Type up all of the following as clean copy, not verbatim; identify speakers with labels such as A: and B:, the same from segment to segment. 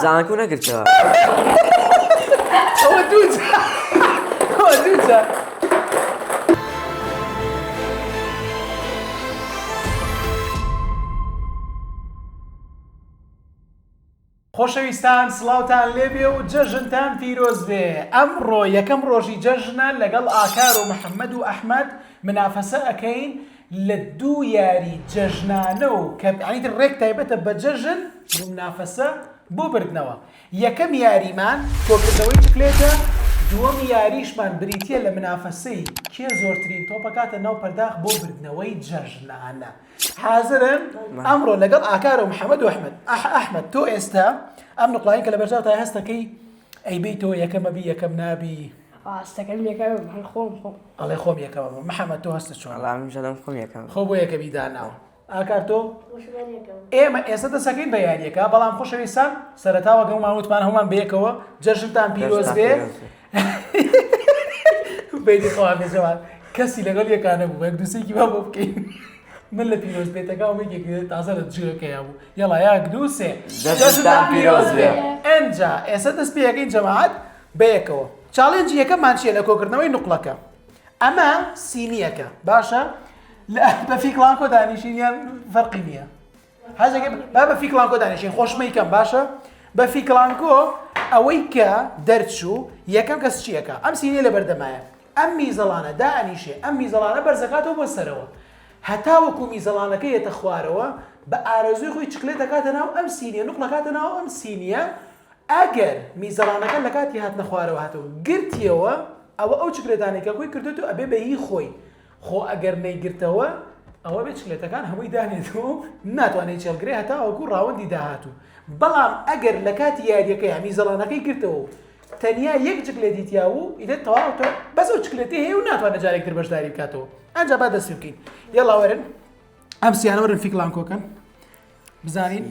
A: زانکۆ نەگرتەوە.
B: ئەوە دوو جار ئەوە دوو جار. خۆشەویستان سڵاوتان لێبێ و جەژنتان پیرۆز بێ ئەمڕۆ یەکەم ڕۆژی جەژنە لەگەڵ ئاکار و محەممەد و ئەحمەد منافەسە ئەکەین لە دوو یاری جەژنانە و کە یانی تر ڕێک تایبەتە بە جەژن منافەسە بۆ بردنەوە یەکەم یاریمان کۆکردنەوەی چکلێتە دووەم یاریشمان بریتیە لە منافەسەی کێ زۆرترین تۆپەکاتە ناو پەرداخ بۆ بردنەوەی جەژنانە حازرن ئەمڕۆ لەگەڵ ئاکار و محەممەد و ئەحمد ئەح ئەحمد تۆ ئێستا ئەم نقڵین کە لە بەرچاوتا هەستەکەی ئەیبەیتەوە یەکەمە بی یەکەم نابی
C: ڕاستەکەم یەکەم هەر خۆم خۆم.
B: ئەڵێ خۆم یەکەمە بم محەمەد تۆ هەستت چۆنە؟
A: وەڵا منیش ئەڵێم خۆم یەکەمم.
B: خۆ بۆ یەکەمی داناوە ئاکار تۆ؟ ئێمە ئێستا دەسەکەین بە یاریەکە بەڵام خۆشەویستان سەرەتا وەک هەموومان وتمان هەموومان بەیەکەوە جەژنتان پیرۆز بێ بەینی خوا بێ جەواد کەسی لەگەڵ یەکانە بوو یەک دووسێکی با بۆ بکەین من لە پیرۆز بێتەکە و یەکێک تازە لە جگەکەیا بوو یەڵا یاک دوو سێ
A: جەژنتان پیرۆز بێ
B: ئەنجا ئێستا دەست پێ ئەکەین جەماعەت بەیەکەوە challenge ی یەکەممان چیە لە کۆکردنەوەی نوقڵەکە ئەمە سینیەکە باشە بە فیکڵانکۆ دانیشین یان فەرقی نییە حەزەکە با بە فیکڵانکۆ دانیشین خۆشمەیکەم باشە بە فیکڵانکۆ ئەوەی کە دەرچوو یەکەم کەس چیەکە ئەم سینیە لە بەردەمایە ئەم میزەڵانە دائەنیشێ ئەم میزەڵانە بەرزەکاتەوە بۆ سەرەوە هەتاوەکو میزەڵانەکە یەتە خوارەوە بە ئارەزووی خۆی چکلێت دەکاتە ناو ئەم سینیە نوقڵەکاتە ناو ئەم سینیە ئەگەر میزەڵانەکە لە کاتی هاتنە خوارەوە هاتەوە گرتیەوە ئەوە ئەو چکلێتانەی کە خۆی کردوێت و ئەبێ بە هی خۆی خۆ ئەگەر نەیگرتەوە ئەوە بێ چکلێتەکان هەمووی دانێتەوە و ناتوانێت چێڵگرێ هەتاوەکو ڕاوەندی داهاتوو بەڵام ئەگەر لە کاتی یاریەکەی میزەڵانەکەی گرتەوە و تەنیا یەک چکلێتی تیا بوو ئیتر تەواو تۆ بەس ئەو چکلێتی هەیە و ناتوانێت جارێک تر بەشداری بکاتەوە ئەنجا با دەست بکەین یەڵا وەرن ئەم سیانە وەرن فیکلان کۆکەن بزانین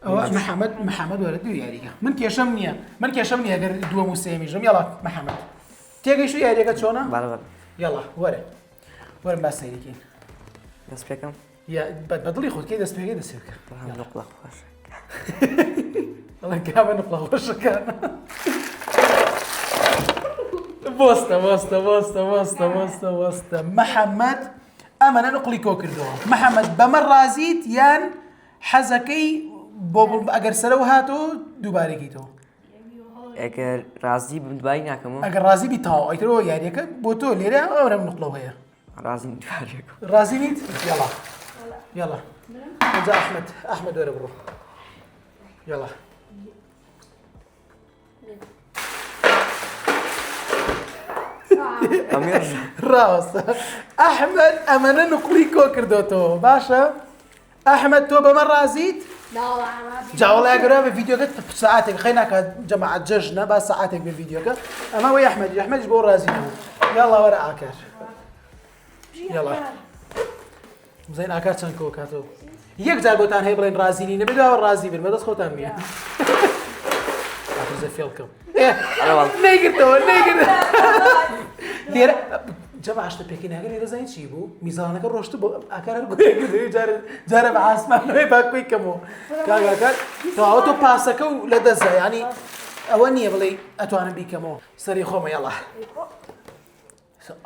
B: ئەوە محەممەد محەممەد وەرە دوو یاریگە من کێشەم نییە من کێشەم نییە گەر دووەم و سێمیژم یاڵا محەممەد تێگەیشت یاریەکە چۆنە یاڵا وەرە وەرم با سەیریکەین
A: دەست پێکەم
B: بە دڵی خۆت کەی دەست پێکەی دەست پێکە
A: نقڵە خۆش
B: ئەڵێ کامە نقڵە خۆشەکان بۆستە بۆستە بۆستە بۆستە بۆستە بۆستە محەممەد ئەمەە نقلی کۆ کردەوە محەممەد بەمە ڕازیت یان حەزەکەی بۆ ئەگەر سەرەوە هاتەوە دووبارەکەیتەوە
A: ئەگەر ڕازی بم دوای ناکەمەوە
B: ئەگەر ڕازی بی تەواو ئەیترەوە یاریەکە بۆ تۆ لێرە ئەورەم نقلەوە هەیە
A: ڕازیم دوارێکم
B: ڕازی نیت یاڵا یاڵا ئەجا ئەحمد ئەحمد وەرە بڕۆ یاڵا ڕاستە ئەحمد ئەمەنە نقلی کۆ کردوتەوە باشە ئەحمد تۆ بەمە ڕازیت جاوەڵای گەرا بە ڤیددیوکە ساعتێک خی ناکات جەماعەت جەژنە با ساعتێک بە ڤیددیوکە ئەمە وەی ئەحمد ئەحمدیش بۆ ڕازی نەبوو یاڵا وەرە ئاکار یاڵا بزانین ئاکار چەند کۆ کاتەوە یەک جار بۆتان هەیە بڵێن ڕازی نین نەبێت داوە ڕازی بن بەدەست خۆتان نییە فێڵکەم نەیگرتەوە نەیگرتەوە لێرە جەماعە شتە پێکەیناکە لێرە زانی چی بوو میزانەکە ڕۆشت بۆ ئاکار هەر گوێ کردەوەی جارێ جارێ بە ئاسمانەوەی با کوێی کەمەوە کاک ئاکار تەواوە تۆ پاسەکە و لە دەستدا یانی ئەوە نییە بڵێ ئەتوانم بیکەمەوە سەری خۆمە یەڵا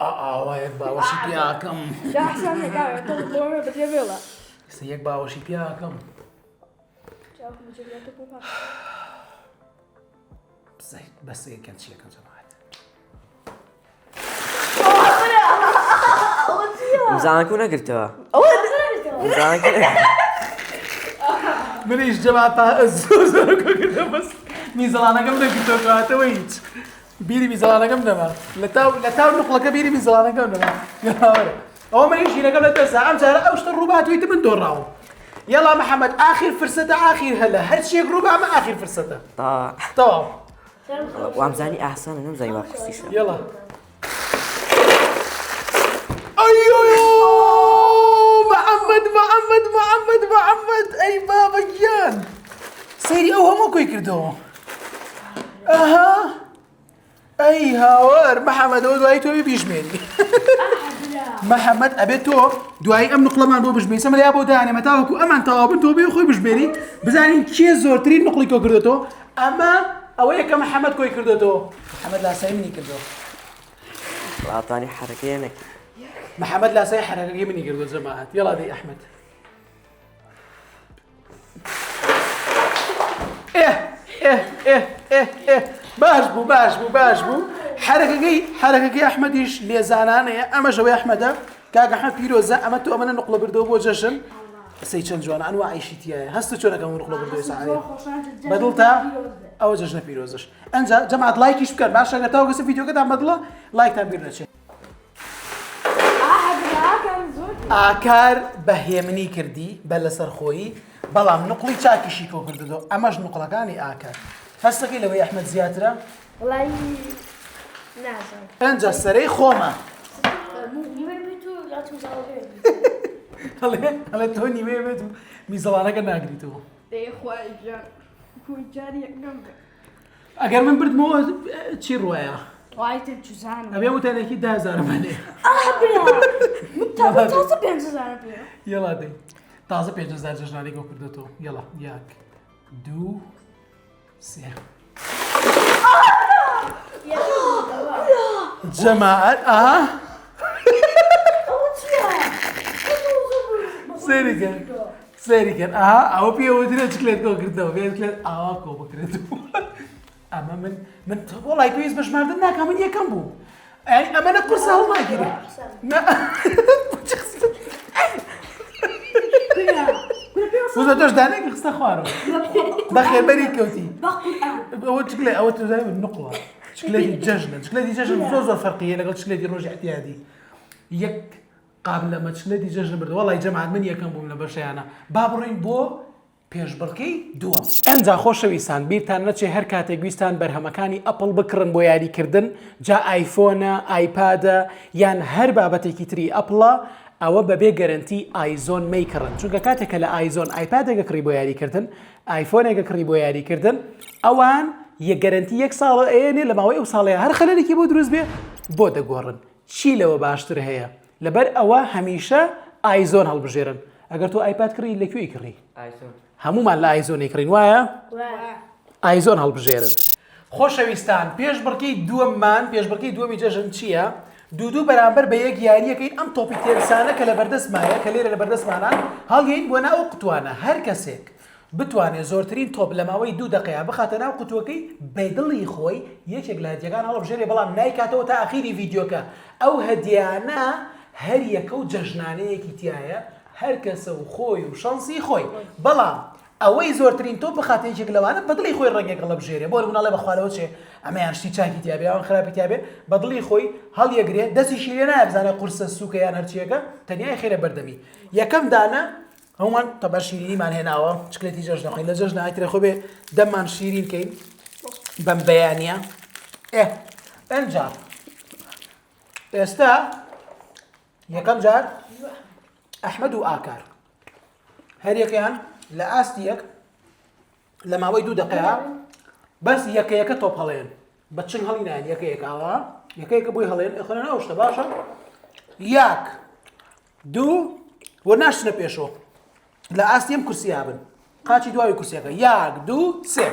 B: ئاوا یەک باوەشی پیاکەم یەک باوەشی پیاکەم بەس یەکەن چیەکەن جەماعەت
A: زانکۆ نەگرتەوە
B: منیش جەما زۆر زۆر کردم بەس میزەڵانەکەم نەگرتەوە کەواتەوە هیچ بیری میزەڵانەکەم نەما لە تاو لە تاو نقڵەکە بیری میزەڵانەکەم نەما ئەوە منیش ژینەکەم لە دەستدا ئەم جارە ئەو شتە ڕووباتویتە من دۆڕاوم یەڵا محەممەد ئاخیر فرسەتە ئاخیر هەلە هەرچیەک ڕووبا ئەمە ئاخیر فرسەتە تەواو
A: وامزانی ئاسانە نەمزانی وا قورسیشە
B: یەڵا ئەیۆ محەممەد محەممەد محەممەد محەممەد ئەی بابە گیان سەیری ئەو هەموو کۆی کردەوە ئەها ئەی هاوار محەممەد ئەوە دوایی تۆ بیژمێری. محەممەد ئەبێت تۆ دوایی ئەم نقڵەمان بۆ بژمێری سەمە یا بۆ دانێ مەتاوەکو ئەمان تەواو بن تۆ بێ خۆی بژمێری بزانین کێ زۆرترین نقڵی کۆ کردێتەوە ئەمە ئەوەیە کە محەممەد کۆی کردێتەوە محەممەد لاسایی منی کردەوە
A: وڵاتانی حەرەکەیە نەکرد
B: محەممەد لاسایی حەرەکەی منی کردوە جەماعەت یەڵا دەی ئەحمەد ئێ ئێ ئێ ئێ ئێ باش بوو باش بوو باش بوو حرەکەکەی حرەکەکەی ئەحمەدیش لێزانانەیە ئەمەش ئەوەی ئەحمەدە کاک ئەحمەد پیرۆزە ئەمە تۆ ئەمەە نقڵە بردەوە بۆ جەژن قسەی چەند جوانە ئەنوا عیشی تایە هەستە چۆنەکەم نقڵە بردەوە ساعەیە بەدڵتە ئەوە جەژنە پیرۆزش ئەنجا جەماعەت لایکیش بکەن باشە گەر تاوەکو ڤیدیۆکەتان بەدڵە لایکتان بیر نەچێت ئاکار بە هێمنی کردی بە لەسەرخۆیی بەڵام نقڵی چاکیشی کۆ کردەوە ئەمەش نقڵەکانی ئاکار هەستەکەی لەوەی ئەحمەد زیاترە ئەنجا سەرەی خۆمە ئەڵێ تۆ نیوەیە بێت و میزەڵانەکە ناگریتەوە ئەگەر من بردمەوە چی ڕوایە؟
C: وای تر چزانم
B: ئەبێ وتەنێکی ده هەزارم هەنێ.
C: ئاه برا من تازە 5000 پێ.
B: یەڵا دەی تازە 5000 جەژنانی کۆ کردۆتەوە یەڵا یاک دوو سێ جەماعەت ئا سەیری کەن سەیری کەن ئەها ئەوە پێ وترێ چکلێت کۆ کردەوە پێ چکلێت ئاوا کۆ بکرێتەوە ئەمە من من وەڵای پێویست بە ژماردن ناکا من یەکەم بوو ئەی ئەمە نە قورسە هەڵناگیرێ وزە تۆش دانێکی خستە خوارەوە بەخێربەری کەوتی ئەوە چکلێ ئەوە تۆزای نقڵە چکلێتی جەژنە چکلێتی جەژن زۆر زۆر فەرقیە لەگەڵ چکلێتی ڕۆژی اعتیادی یەک قابلەمە چکلێتی جەژنە برد وەڵی جەماعەت من یەکەم بووم لە بەشیانە با بڕۆین بۆ پێشبڕکێی دووەم. ئەنجا خۆشەویستان بیرتان نەچێ هەر کاتێک ویستان بەرهەمەکانی ئەپڵ بکڕن بۆ یاریکردن جا ئایفۆنە، ئایپادە یان هەر بابەتێکی تری ئەپڵە ئەوە بەبێ گەرەنتی ئایزۆن مەیکڕن چونکە کاتێک کە لە ئایزۆن ئایپادێک ئەکڕی بۆ یاریکردن ئایفۆنێک ئەکڕی بۆ یاریکردن ئەوان یە گەرەنتی یەک ساڵە ئەیەنێ لە ماوەی ئەو ساڵەیە هەر خەلەلێکی بۆ دروست بێ بۆ دەگۆڕن چی لەوە باشتر هەیە لەبەر ئەوە هەمیشە ئایزۆن هەڵبژێرن ئەگەر تۆ ئایپاد کڕی لە کوێی کڕی؟ هەمومان لە ئایزۆنی کڕین وایە؟ ئایزۆن هەڵبژێرن. خۆشەویستان پێشبڕکێی دووەممان پێشبڕکێی دووەمی جەژن چییە؟ دوو دوو بەرامبەر بە یەک یاریەکەین ئەم تۆپی تێنسانە کە لە بەردەستمایە کە لێرە لە بەردەستمانان هەڵیین بۆ ناو قوتوانە هەر کەسێک بتوانێت زۆرترین تۆپ لە ماوەی دوو دەقەیا بخاتە ناو قوتووەکەی بە دڵی خۆی یەکێک لە هەدیەکان هەڵبژێرێ بەڵام نایکاتەوە تا ئاخیری ڤیدیۆکە ئەو هەدیانە هەر یەکە و جەژنانەیەکی تیایە هەر کەسە و خۆی و شەنسی خۆی بەڵام ئەوەی زۆرترین تۆپ بخاتە یەکێک لەوانە بە دڵی خۆی ڕەنگێک هەڵبژێرێ بۆ نمونە ئەڵێ بەخوا لەوە چێ ئەمەیان شتی چاکی تیابێ یان خراپی تیابێ بە دڵی خۆی هەڵیەگرێ دەستیشی لێ نایە بزانێ قورسە سووکە یان هەرچیەکە تەنیا خێرە بەردەمی یەکەم دانە هەموومان تەبا شیرینیمان هێناوە چکلێتی جەژنە خۆین لە جەژنە ئایترە خۆ بێ دەممان شیرین کەین بەم بەیانە ئێ ئەنجا ئێستا یەکەم جار ئەحمەد و ئاکار هەریەکەیان لە ئاستی یەک لە ماوەی دوو دقەیە بەس یەکە یەکە تۆپ هەڵێن بە چنگ هەڵی نایەن یەکە یەکە ئاوا یەکە یەکە بۆی هەڵێن ئەخۆنە ئەو شتە باشە یاک دوو و ناشتنە پێشەوە لە ئاستی ئەم کورسیا بن قاچی دواوی کورسیەکە یاک دوو سێ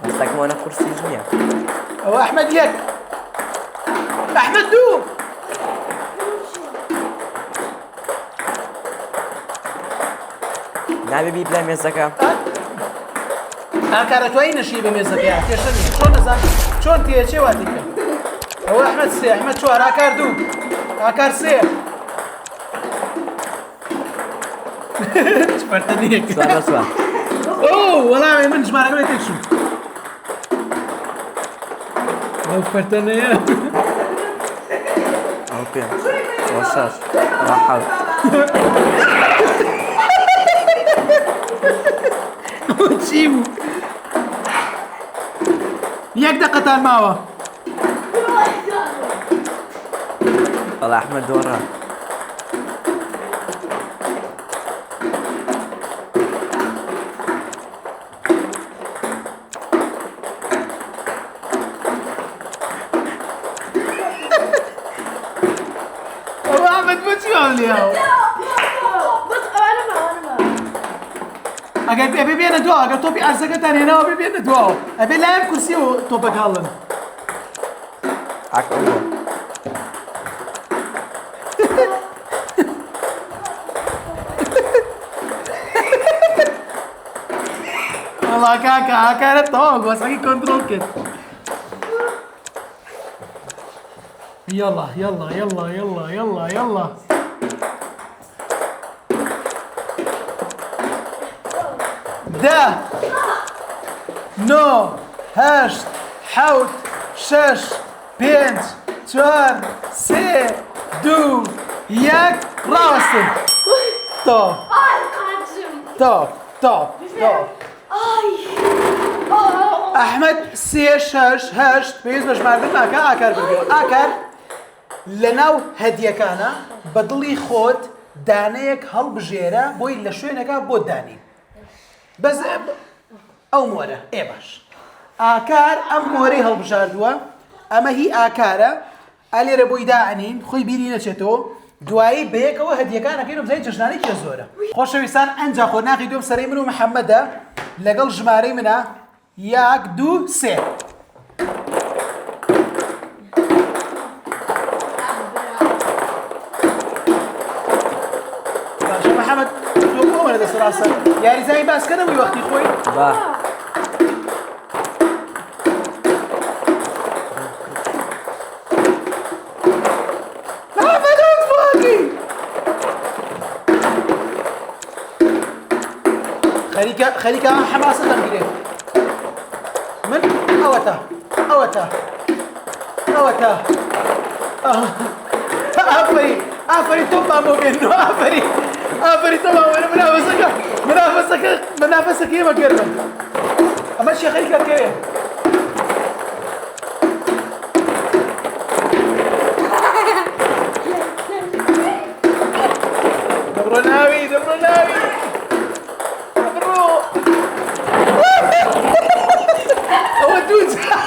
A: دەستەکەمەوە قورسیش نییە
B: ئەوە ئەحمەد یەک ئەحمەد دوو
A: نابێ بیبلە مێزەکە
B: ئاکارە توایی نەشی بە مێزەکە کێشە نیە چۆن نەزان چۆن تێچێ واتیکە ئەوە ئەحمەد سێ ئەحمەد چوار ئاکار دوو ئاکار سێ پەرتەنیەک
A: چوار
B: ئۆ وەڵامی من ژمارەکە لێ تێکچوو ئەو پەرتەنەیە
A: ئەو پێنج ئەو شەش ئەو حەوت
B: چی بوو یەک دەقەتان ماوە
A: وەڵا ئەحمەد دۆڕا
B: ئەحمەد بۆچی وام لێیاوە؟
C: بەس ئەوانە ما ئەوانە ما.
B: ئەگەر ئەبێ بێنە دواوە ئەگەر تۆپی ئارسەکەتان هێناوە بێ بێنە دواوە ئەبێ لایم کورسیەوە تۆپەکە هەڵن.
A: ئاکە بۆ.
B: وەڵا کاکە ئاکارە تەواو گۆسەکەی کۆنترۆڵ کرد. يلا يلا يلا يلا يلا يلا دە نۆ هەشت حەوت شەش پێنج چوار سێ دوو یەک ڕاوەستن تۆ
C: ئای قاچم.
B: تۆ تۆ تۆ
C: ئای. ئای.
B: ئەحمەد سێ شەش هەشت پێویست بە ژماردن ناکا ئاکار بردەوە ئاکار لەناو هەدیەکانە بە دڵی خۆت دانەیەک هەڵبژێرە بۆی لە شوێنەکە بۆت دانین بەس ئەو مۆرە ئێ باش ئاکار ئەم مۆرەی هەڵبژاردووە ئەمە هی ئاکارە ئەلێرە بۆی دائەنین خۆی بیری نەچێتەوە دوایی بەیەکەوە هەدیەکان ئەکەین و بزانین جەژنانەی کێ زۆرە. خۆشەویستان ئەنجا قۆناغی دووەم سەرەی من و محەمەدە لەگەڵ ژمارەی منە یاک دوو سێ. باشە محەمەد تۆ بۆ ئەوەنە دەست ڕاستە یاریزانی باسکە نەبووی وەختی خۆی؟
A: با.
B: خەریکە خەریکە حەماسە دەمگرێت من ئەوەتە ئەوەتە ئەوەتە ئافەری ئافەری تۆپان بۆ بێنەوە ئافەری ئافەری تۆپان وەرە منافەسەکە منافەسەکە منافەسەکە ئێمە گەرمە ئەمە چیە خەریکە کەوێ دەبڕۆ ناوی دەبڕۆ ناوی دەبڕۆ ئەوە دوو جار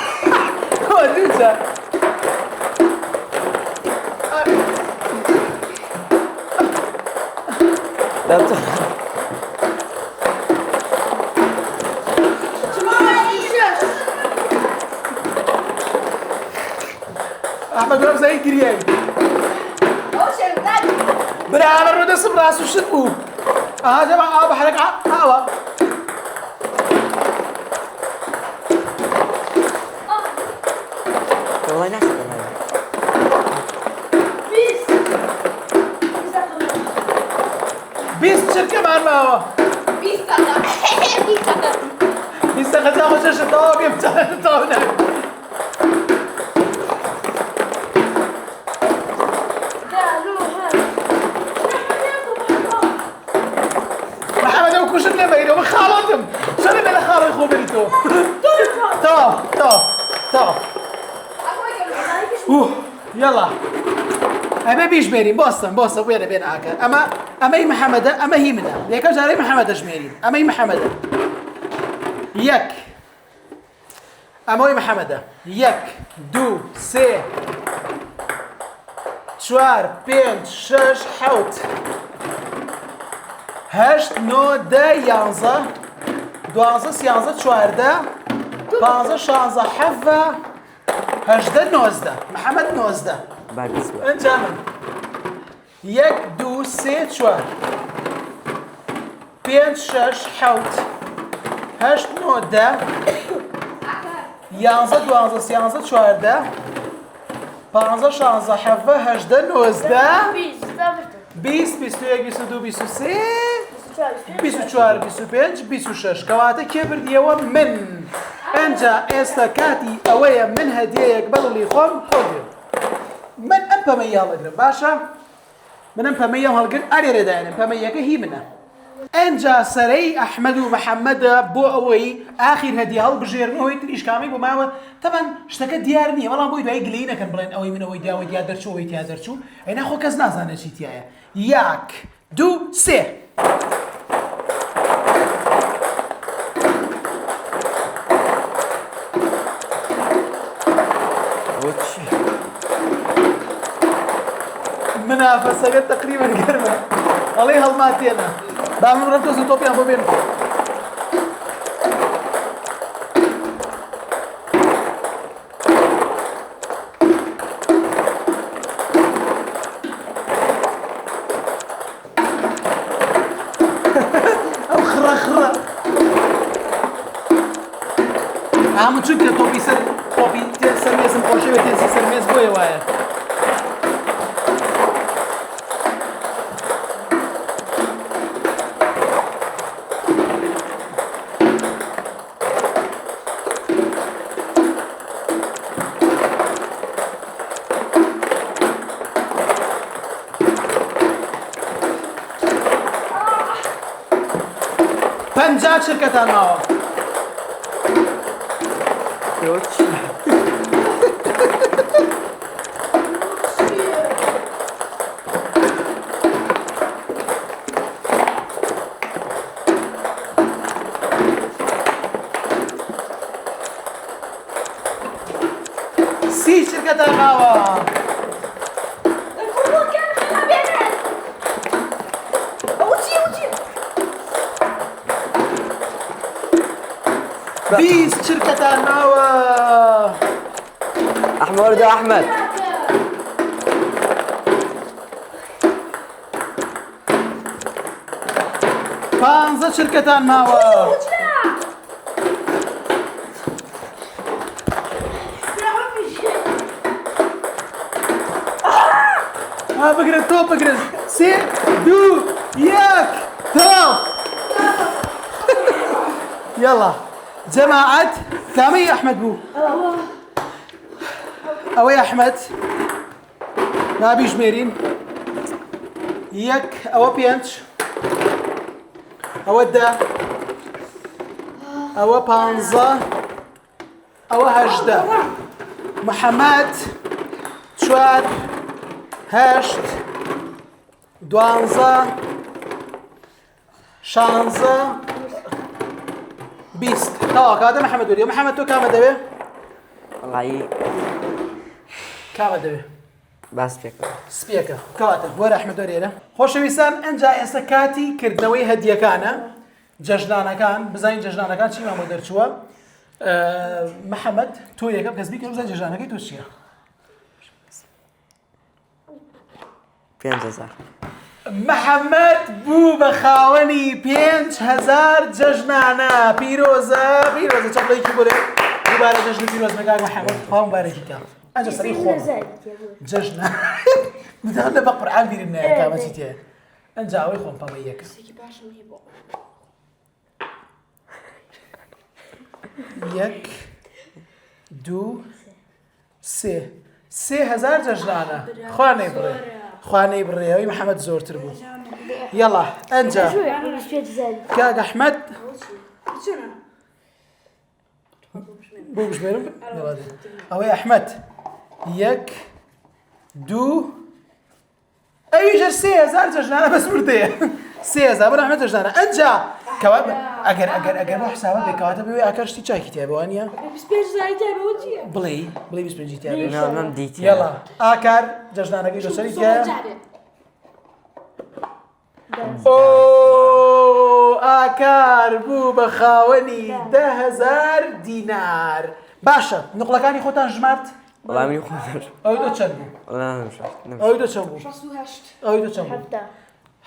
B: ئەوە دوو جار ئەحمەد برام زایی گریای برا ئەمە ڕۆ دەستم ڕاست و شت بوو ئەها جەما ئاو بەحرەک ئاوە
A: وەڵای ناچێتە ناوی.
B: 20 چرکەمان ماوە. 20 دەقە جا خۆ چەشت تەواو بێ بچانە تەواو نابێ. محەمەد ئەو کوشت لێ مەگرەوە من خاڵەتم چۆن بێ لە خاڵی خۆ بریتەوە تەواو تەواو تەواو ئوه یەڵا ئەبێ بیژمێرین بۆستن بۆستە بێنە بێنە ئاکە ئەمە ئەمەی محەممەدە ئەمە هی منە یەکەم جارەی محەممەدە ژمێرین ئەمەی محەممەدە یەک ئەمەی محەممەدە یەک دوو سێ چوار پێنج شەش حەوت هەشت نۆ دە یانزە دوازدە سیانزە چواردە پانزە شانزە حەڤە هەژدە 19 محەممەد 19
A: با 20 بێ.
B: ئەنجا من یەک دوو سێ چوار پێنج شەش حەوت هەشت نۆ دە یانزە دوازدە سیانزە چواردە پانزە شانزە حەڤە هەژدە 19 20 21 22 23 24 25 26 کەواتە کێ بردیەوە من ئەنجا ئێستا کاتی ئەوەیە من هەدیەیەک بەدڵی خۆم هەڵگرم من ئەم پەمەیی هەڵەگرم باشە من ئەم پەمەیەم هەڵگر ئەرێرە دایانم پەمەیەکە هی منە ئەنجا سەرەی ئەحمەد و محەممەدە بۆ ئەوەی ئاخیر هەدیە هەڵبژێرن ئەوەی تریش کامەی بۆ ماوە تەبەن شتەکە دیار نییە بەڵام بۆی دوایی گلەیی نەکەن بڵێن ئەوەی من ئەوەی دیاوەی دیا دەرچوو ئەوەی تیا دەرچوو ئەی ناخۆ کەس نازانێت چی تیایە یاک دوو سێ.
A: ئەوە چییە؟
B: منافەسەکە تەقریبەن گەرمە ئەڵێ هەڵماتێنە با من ڕەم تۆزە تۆپیان بۆ بێنم. ئەو خڕە خڕە ئامە چونکە تۆپی سەر تۆپی سەر مێزم خۆشەوێت تێنسی سەر مێز بۆیە وایە. 50 چرکەتان ماوە. 30 چرکەتان ماوە. 20 چرکەتان ماوە.
A: ئەحمەد وەردە ئەحمەد.
B: 15 چرکەتان ماوە. ها بگرن تۆپ بگرن سێ دوو یەک تەواو یەڵا جەماعەت کامەی ئەحمەد بوو ئەوەی ئەحمەد با بیژمێرین یەک ئەوە پێنج ئەوە دە ئەوە پانزە ئەوە 18 محەممەد چوار هەشت دوانزە شانزە 20 تەواو کاتە محەممەد وەری محەممەد تۆ کامە دەوێ
A: وەڵایی
B: کامە دەوێ
A: باس پێکە
B: سپیەکە کەواتە وەرە ئەحمەد وەرە ئێرە خۆشەویستان ئەنجا ئێستا کاتی کردنەوەی هەدیەکانە جەژنانەکان بزانین جەژنانەکان چیمان بۆ دەرچووە محەممەد تۆ یەکەم کەس بیکە بزانین جەژنانەکەی تۆ چییە
A: 5000
B: محەممەد بوو بە خاوەنی 5000 جەژنانە پیرۆزە پیرۆزە چەپڵێکی بۆ لێ دووبارە جەژنی پیرۆز بێ کاک محەممەد خوا مبارەکی کە ئەنجا سەری خۆم جەژنە لە بە قورئان بیرم نایە کامە چی تێ ئەنجا ئەوەی خۆم پەمە یەک یەک دوو سێ 3000 جەژنانە خوا نەیبڕێ خوا نەیبڕێ ئەوی محەممەد زۆرتر بوو یەڵا ئەنجا کاک ئەحمەد بۆ بژمێرم ئەوەی ئەحمەد یەک دوو ئەویش هەر 3000 جەژنانە بەس وردەیە 3000 بۆ ئەحمەد جەژنانە ئەنجا کەوا ئەگەر ئەگەر ئەگەر بۆ حسابە بێ کەواتە بێ ئاکار شتی چاکی تیا بێ وانییە بڵێ بڵێ 25 تیا بێ
A: نام دیت
B: یەڵا ئاکار جەژنانەکەی لەسەری تیایە ئۆ ئاکار بوو بە خاوەنی 10000 دینار باشە نقڵەکانی خۆتان ژمارد
A: وەڵا منی خۆم
B: ئەوی تۆ چەند بوو
A: وەڵا نەمژارد نەمژارد.
B: ئەوی تۆ چەند بوو
C: 68
B: ئەوی تۆ چەند بوو
C: حەفتا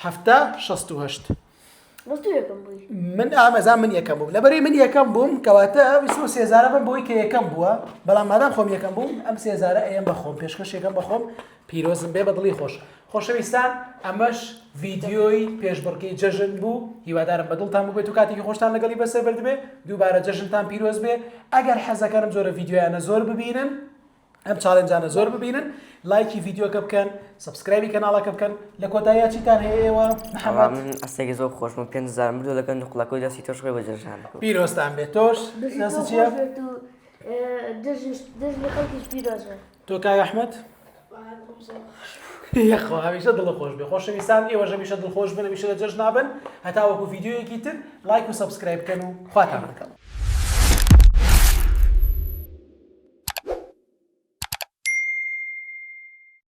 B: حەفتا شەست و هەشت
C: بەس تۆ یەکەم بووی
B: من ئامەزان من یەکەم بووم لەبەرەی من یەکەم بووم کەواتە ویستم سێزارە بم بۆی کە یەکەم بووە بەڵام مادام خۆم یەکەم بووم ئەم سێزارە ئەیەم بە خۆم پێشکەش یەکەم بە خۆم پیرۆزم بێ بە دڵی خۆش خۆشەویستان ئەمەش ڤیدیۆی پێشبڕکێی جەژن بوو هیوادارم بە دڵتان بووبێت و کاتێکی خۆشتان لەگەڵی بەسەر بردبێ دووبارە جەژنتان پیرۆز بێ ئەگەر حەزەکەن ئەم جۆرە ڤیدیۆیانە زۆر ببینن ئەم challenge انە زۆر ببینن لایکی ڤیدیۆکە بکەن subscribe ی کەناڵەکە بکەن لە کۆتاییا چیتان هەیە ئێوە محەممەد
A: من ئەستێکی زۆر خۆش بووم 5000 بردو لەگەڵ نوقڵەکەی دەستی تۆش خۆی بە جەژنانەکە
B: پیرۆزتان بێت تۆش دەست چییە
C: دەژنی خەڵکیش پیرۆز بێت
B: تۆ کاک ئەحمەد یەخوا هەمیشە دڵ خۆش بێ خۆشەویستان ئێوەش هەمیشە دڵخۆش بن هەمیشە لە جەژنا بن هەتا وەکو ڤیدیۆیەکی تر لایک و subscribe بکەن و خواتان لەگەڵ.